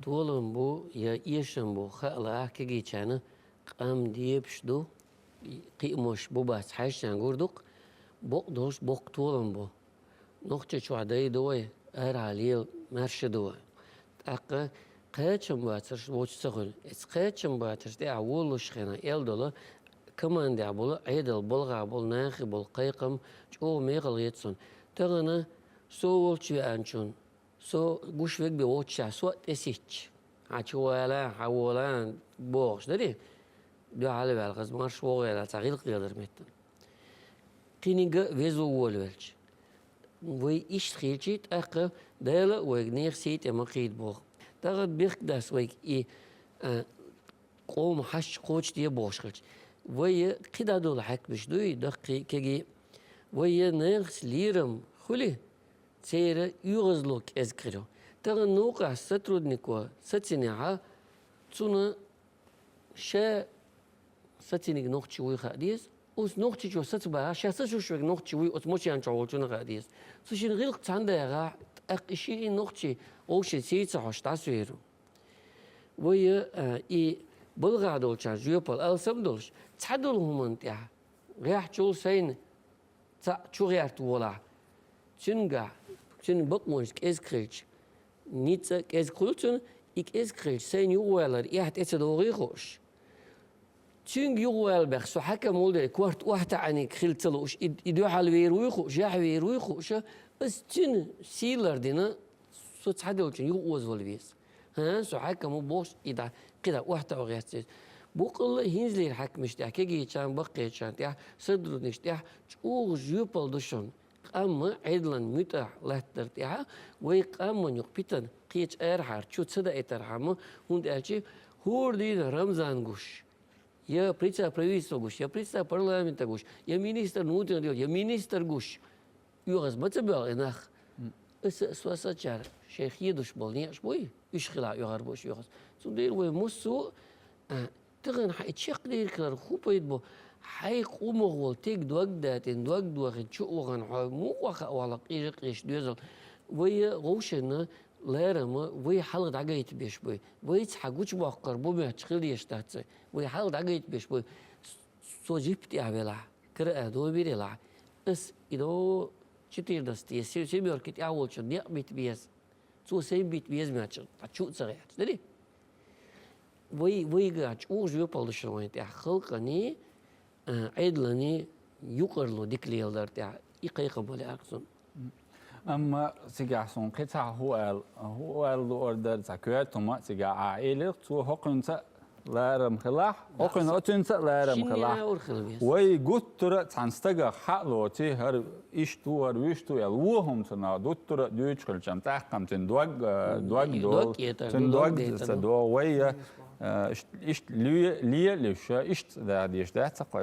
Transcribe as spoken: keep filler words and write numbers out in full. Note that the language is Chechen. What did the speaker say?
Толам бу, я эшам бу, хаалахь кегийчарна къам дебаш ду, кхиамаш бу бац хьаьшачарна гур ду-кх, бокъ долуш боккха толам бу. Нохчийчохь дай ду вай, арахьа лела маьрша ду вай. ТӀаккха кхачам бацарш вочу ца хуьлу. Эцу кхачам бацарш тӀехь волалуш хенахь, эл долу, командехь болу, Ӏедал балхахь болу, нахе болу кхайкхам чӀогӀа мехала хета суна. Тахана со волчу веанчунна, со гуш верг бен воццушехь, со а тӀе ситча, хьан чу вала, хьан вола бохуш дарий? Дуьхьал ваьлла хаза марш вогӀу аьлла, цхьа гӀиллакх хир дара меттана. Кхиниг а веза ву волавелча. Вай иштта хилчий, тӀаккха Дала а вайга нехан сий тӀе ма кхийда боху. Тахана бехк дац вайга и, а, къоман хьашташ кхочушде бохуш хилча. Вай кхидӀа долу хьаькамаш дуй, даккхий, кегий. Вай нахаца лерам хуьлий, церан оьгӀазло кӀезиг хир ю. Тахана новкъахь сотруднико сацинехь, цунна ша сациниг нохчи вуй хаа деза, оцу нохчичо сацабахахь, ша ца шуьйш верг нохчи вуй оцу машен чохь волчунна хаа деза. Цу шинна гӀиллакх цхьаьна дагахь, тӀаккха и шиъ а нохчи вовшийн сий ца хьожуш дӀасавер ву. Вай, а, и балхахь долчарна жоьпалла алсам а долуш, цхьадолу хӀуманна тӀехь, гӀеххьачул сайна цхьаъ чу гӀерта волахь, цуьнгахь, цуьнан бакъонаш кӀезиг хилча, ницкъ а кӀезиг хуьлу цунна, и кӀезиг хилча, сайна юхавалар эхь тӀе ца догӀий хууш. Цуьнга юхавала бехк, со хьаькам волу дела, корта охьатаьӀниг хила ца лууш, и, и дуьхьал вер вуй хууш, яхь вер вуй хууш, аса цуьнан сий лардина, со цхьадолчунна юхаозавала веза. ХӀан, со хьаькам ву бохуш, и дӀа, кхидӀа охьатаьӀа гӀерташ. Буккъалла а хӀинцалера хьаькамашна тӀехь, кегийчарна, баккхийчарна тӀехь, сотрудникашна тӀехь чӀогӀа жоьпалла ду шуна. Къам Ӏедалан муьтӀахь латтар тӀехь, вай къаман юкъа питана кхечу арахьара чу ца даийтархьама, хӀунда аьлча хӀора дийнахь Рамзан гуш, я председатель правительства гуш, я председатель парламента гуш, я министр внутренних дел, я министр гуш, оьгӀаз ма ца боьлху и нах. Аса а, со а, сацарчара шайн хедуш болу некъаш буй, уьш хила оьгӀар бу уьш оьгӀаз. Цундела вай массо а, а, тахана хьан и чекхдийр хилар хӀун пайда бу? Хьайн къомах волу тиг дог датина, дог дохийна, чу а вахана, хьо муха ваха а валла, къежа а къежаш доьзал. Вай а вовшанна ларама, вай хьалха дӀагайта беш буй. Вайца хьан гучубоккхур бу моьттуш хила дезаш дац вай. Вай хьалха дӀагайта беш буй. Со джипа тӀехь велахь, кара а домир елахь, ас и до четырнадцать, се-, семёрки тӀехь волчун некъ бита беза. Цо сайн бита беза моьттуш, ткъа чу а ца гӀерташ. Дали? Вай, вайга чӀогӀа жоьпалла ду шуна вайн тӀехь халкъаний, а, Ӏедаланий юкъарло дика леладар тӀехь. И кхайкхам бан лаьара суна. Амма цигахь суна кхин цхьа хӀун аьлла, хӀун аьлла луург дара, цхьа коьрта хӀума а цигахь Ӏа элира, цо хӀокхуьнца а ларам хилахь, хӀокхуьнан оцуьнца а ларам хилахь. Вай гуттара а цхьана стагах хьа а лоций, хӀара иштта ву, хӀара вуьшта ву аьлла, вон хӀума цунах гуттара а дуьйцуш хилчам, тӀаккха-м цуьнан дог, а, дог долу, цуьнан дог ца догӀу. Вай, а, иш-, иштта ле-, ле а луьйш, иштта цӀа даха дезаш дац-кх вай.